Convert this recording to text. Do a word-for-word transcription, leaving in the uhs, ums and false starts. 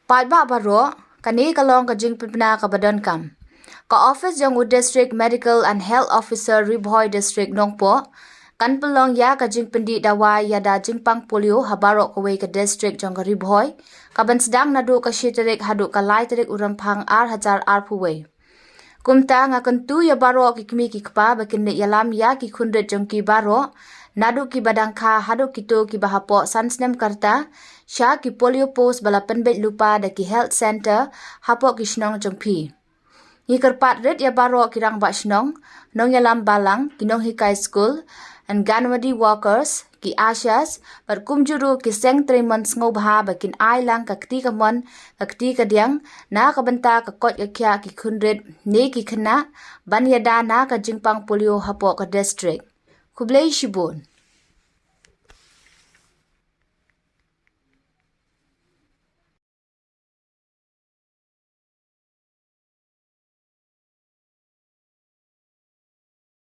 Paidbah baroh, kane ka long ka jingpynbna kaba donkam. Ka office jong u District Medical and Health Officer Ri Bhoi District Nongpoh kan pynlong ïa ka jingpyndih dawai ïada jingpang polio ha baroh kawei ka district jong ka Ri Bhoi, kaban sdang naduh ka shi tarik haduh ka lai tarik u Rymphang ar hajar arphew wei. Kumta nga kyntu ïa baroh ki kmie ki kpa ba kin leit ïalam ïa ki khun rit jong ki baroh, naduh kiba dang kha haduh kito kiba hapoh san snem ka rta, sha ki polio post ba la pynbeit lypa da ki health centre hapoh ki shnong jong phi. Ngi kyrpad rit ïa baroh ki rangbah shnong, nongïalam balang, ki nonghikai skul, Anganwadi workers, ki ASHAs, bad kumjuh ruh ki seng trei mon sngewbha ba kin ai lang ka kti kamon, ka kti kadiang na ka bynta ka koit ka khiah ki khun rit ne ki khynnah ban ïada na ka jingpang polio hapoh ka district. Khublei shibun.